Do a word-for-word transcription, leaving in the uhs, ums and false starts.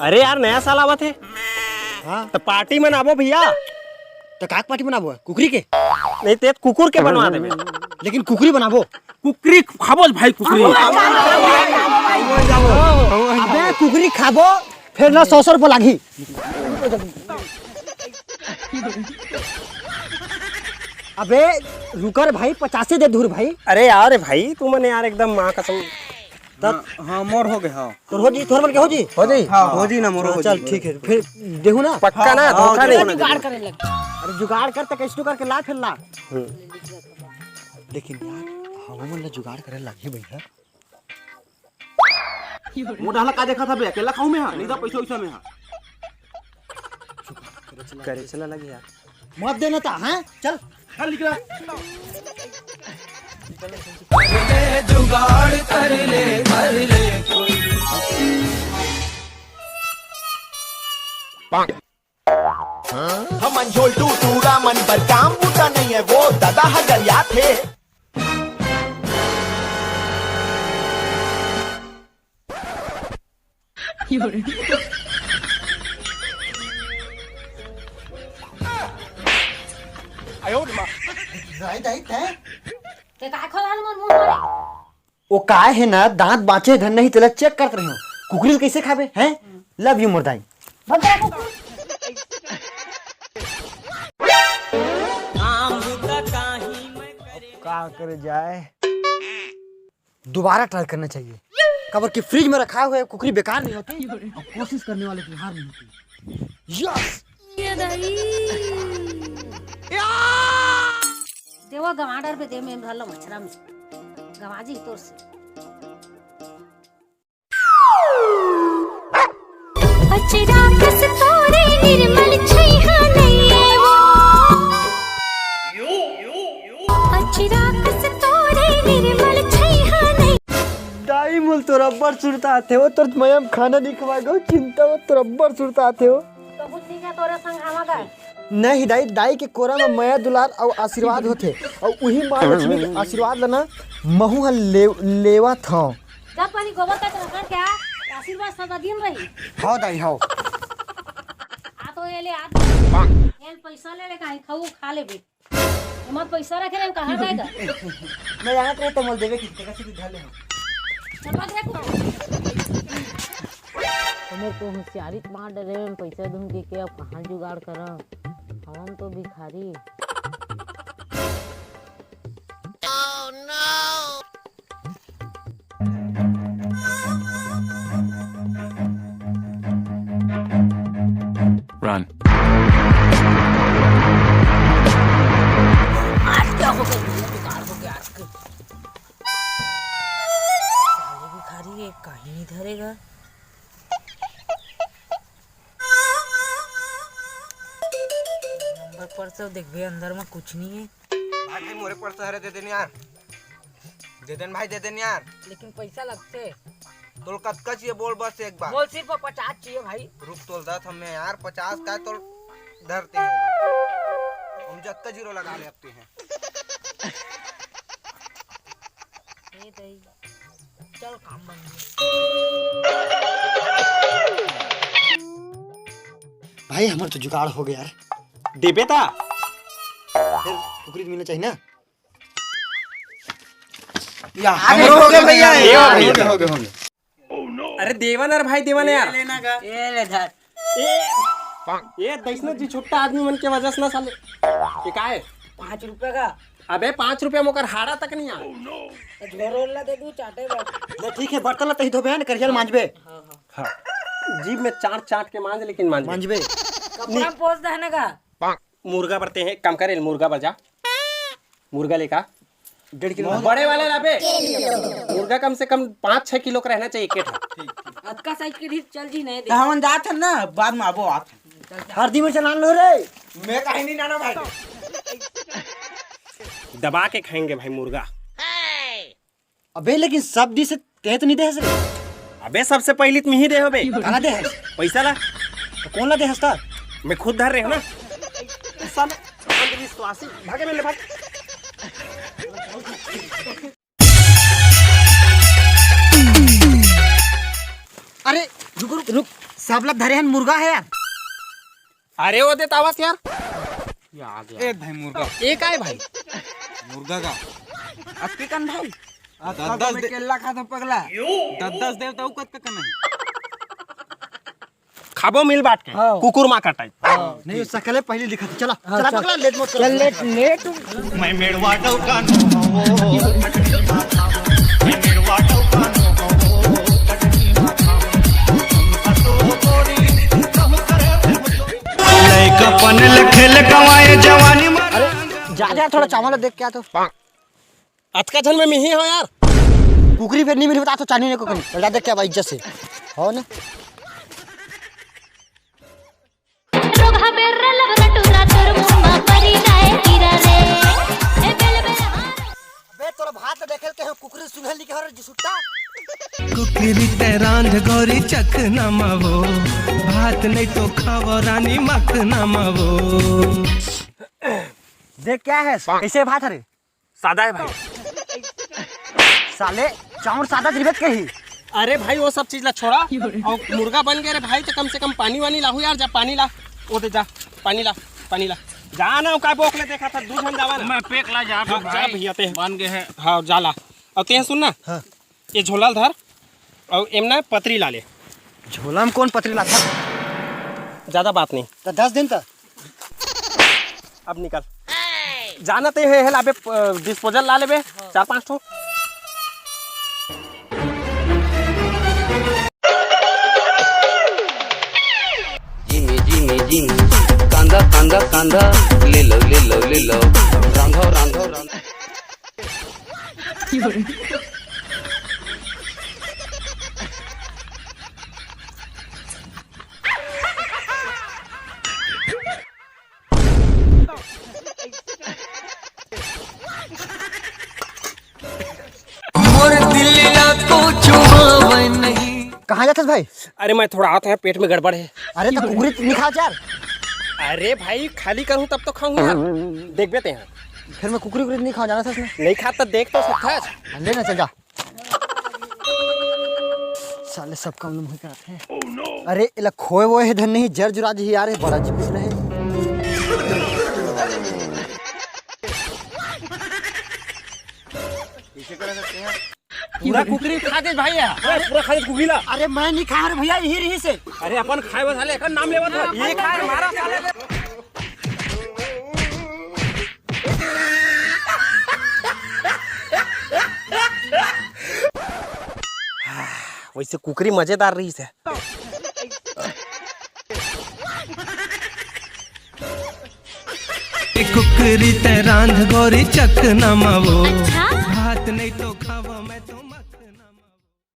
अरे यार, नया साल आवत हे। हाँ। त पार्टी मनाबो भैया। त काक पार्टी मनाबो? कुकरी के? नहीं, ते कुकुर के बनवा देबे। लेकिन कुकरी बनाबो। कुकरी खाबो भाई, कुकरी। अबे कुकरी खाबो, फिर ना सौ सौ रुपया लागही। अबे रुकर भाई, पचासे दे धुर भाई। अरे यार भाई, तू मने यार एकदम माँ कसम। तब हाँ, हाँ, मोर हो गए, हाँ। तोर हो जी, तोर मन के हो जी? हो जी? हाँ, हो जी ना, मोर हाँ, हो चल जी। ठीक है, फिर देहू ना। पक्का ना, हाँ, धोखा हाँ, नहीं। जुगाड़ करे लग। अरे जुगाड़ कर त कैसे करके ला, फिर ला। हम्म। लेकिन यार, हम मन ला जुगाड़ करे लगही भैया। मोटा हला का देखा था बे, अकेला खाऊं मैं, हाँ, नहीं था पैसा वैसा में, हाँ। करे चला लगे यार। मत देना था, हैं? चल। चल निकला। जुगाड़ कर ले, कर ले कोई। हमन झोलटू टूरा मन बर काम बूता नहीं है, वो दादा हगरिया थे। दाई, दाई, तैं? ते काय खोला मोर मुंह मारे? ओ काय हे ना, दांत बांचे धन नहीं, तेला चेक करत रहे हो। कुकरी ल कैसे खाबे, हैं? लव यू मोर दाई। बंद कर कुकुर। अब का करे जाए? दोबारा ट्राई करना चाहिए। काबर कि फ्रिज में रखा हुआ कुकरी बेकार नहीं होती और कोशिश करने वाले की हार नहीं होती। यस। ये दाई। देवा गंवा डरबे दे में भरलो मछरा में। गंवा जी तोर से। अचरा कस तोरे निर्मल छैहा नइये वो। अचरा कस तोरे निर्मल छैहा नइये। दाई मोल तोर अब्बड़ सुरता आथे हो, तोर मया म खाना नहीं खवा गो, चिंता हो तोर अब्बड़ सुरता आथे हो। तो कुछ ठीक है तोरे संग आवा का? नहीं दाई, दाई के कोरा म मया दुलार अउ आशीर्वाद होथे, अउ उही माँ लक्ष्मी के आशीर्वाद ल ना महू ह ले, लेवत हंव। जब पानी गोबर तक रखन क्या आशीर्वाद सदा दिन रही। हव दाई, हव। आ तो ये ले, आ तो ये पैसा ले ले, कहीं खाऊ खा लेबे। एमा पैसा रखे रहे, कहाँ जाएगा? मैं जानत रहे तो मोल देवे की, तेकर से धर ले हंव। चल भाग रे तू। हमर तो होशियारी मार डरे में पैसा धुन के, के अब कहाँ जुगाड़ करब? हम तो भिखारी। Run। आज क्या हो गया? बेकार हो गया आज के। साले भिखारी, ये कहीं नहीं धरेगा। नंबर पर तो देखबे, अंदर में कुछ नहीं है। भाई, भाई, मोरे पर्स हरे, दे देन यार। दे देन भाई, दे देन यार। लेकिन पैसा लगथे। तोल कतका चाहिए, बोल बस एक बार। बोल, सिर्फ पचास चाहिए भाई। रुक, तोल दत हमें यार, पचास का तोल धरते हैं। हम जत्ता जीरो लगा लेते हैं। ए दई। चल, काम बन गया। भाई, हमर तो जुगाड़ हो गया यार। देबे ता? फिर कुकरी तो मिलना चाहिए ना। या, हमरो हो गया भैया। ये हो गया। हो गया, हो गया। अरे देवन, अरे भाई देवन यार। ये ले धर। ए, ये दइसना जी छुट्टा आदमी मन के वजह से ना साले। ये का है? पाँच रुपया का। अबे पाँच रुपया मोकर हाड़ा तक नहीं आ। तो झोरो ला दे दू चाटे बस। ले ठीक है, बर्तन ला तही धोबे है ना, करिया ल मांजबे। हाँ, हाँ। हाँ। जीभ में चाट चाट के मांज, लेकिन मांज। मांजबे। कपड़ा में पोंछ दे है ना का? मुर्गा बरते हैं, काम करे, मुर्गा बजा। मुर्गा लेका। डेढ़ किलो। बड़े वाला लाबे। मुर्गा कम से कम पाँच छह किलो का रहना चाहिए, एक ठा। अतका साइज के ढीठ चल जी नहीं दे। तो हमन जात हन ना, बाद में आबो आत हन। हल्दी मिर्च लान लो रे। मैं कहीं नहीं लाना भाई। दबा के खाएंगे भाई मुर्गा। अबे लेकिन सब डिश तें तो नहीं दे हस रे। अबे सबसे पहली तुम ही दे हो बे। काला दे हस? पैसा ला। तो कौन ला दे हस ता? मैं खुद धर रहे हूँ ना। साले अंधविश्वासी। भागे मेरे भाग। अरे रुक रुक रुक। सब ला धरे हन मुर्गा हे यार। अरे वो दे तावत यार। ये आ गया। ए भाई मुर्गा। ए काय भाई? मुर्गा का। अक्की कन भाई। दस दस दे। केला खा तो पगला। दस दस देव तो कत का नहीं। खाबो मिल बांट के। हाँ। कुकुर माँ का टाइप। नहीं, सकले पहले दिखा दे। चला, हाँ, चला चल। पगला, लेट मत कर। चल, लेट, लेट। मैं मेड़वा डौका नो हवो, मैं मेड़वा डौका नो हवो। लइकापन ले खेल गंवाए जवानी मर। अरे, जा, जा, थोड़ा चावल देख के आ तो। अतका झन में मिही हो यार। कुकरी फेर नहीं मिली, बता तो चानी ने को कहीं। जा देख के आ भाई, इज्जत से। हो ना? रोगहा बेर्रा लबरा टुरा तोर मुंह मा परी जाए कीरा रे। ए बेल बेल हार। अबे तोर भात देखे के हो, कुकरी सुंघल नहीं के हो रे जी सुट्टा। कुकरी ते रांध गोरी चखना मावो, भात नहीं तो खावो रानी मखना मावो। देख क्या है, कैसे भात हरे? सादा है भाई। साले, चाउर सादा दिबे कही। अरे भाई, वो सब चीज ला छोड़ा। और मुर्गा बन गया रे भाई, तो कम से कम पानी वानी लाहू यार, जा पानी ला। वो दे जा, पानी ला, पानी ला। जा ना, काय बोक ले देखा था, दू झन जावा ना। मैं पेक ला जा हाँ, जा भाई। भैया ते। बन गए हैं। हाँ, जा ला। और ते सुन ना। हाँ। ये झोला ल धर। और एम ना पतरी ला ले। झोला में कौन पतरी लाथा? ज्यादा बात नहीं। तो दस दिन तक। अब निकल। जाना ते हे, हे लाबे, अ, डिस्पोजल ला लेबे, चार पांच ठो। जिमी, जिमी, जिमी, कांदा, कांदा, कांदा, ले लो, ले लो, ले लो, रांधो, रांधो, रांधो। मोर दिल ला तो छुआवे नहीं। कहाँ जाथस भाई? अरे मैं थोड़ा आत हे, पेट में गड़बड़ है। अरे तो कुकरी नहीं खा यार। अरे भाई खाली करूँ तब तो खाऊँ यार। देखबे ते यहाँ। फिर मैं कुकरी कुकरी नहीं खाऊँ, जाना था इसमें। नहीं खा तो देख तो सकता है। ले ना चल जा। साले सब काम लम्हे कराथे। अरे एला खोए वोए हे धन नहीं, जर जुरा जी यार, बड़ा जी कुछ रहे। इसे कर सकते हैं। पूरा कुकरी खा दे भाई यार। अरे पूरा खा दे कुकरी ला। अरे मैं नहीं खा रहे भैया, यही रही से। अरे अपन खाए बस साले, एकर नाम लेवत है। ये खा मारा साले। वैसे कुकरी मजेदार रही से। कुकरी ते रांध गोरी चखना मावो। अच्छा? भात नहीं तो खावा मैं तो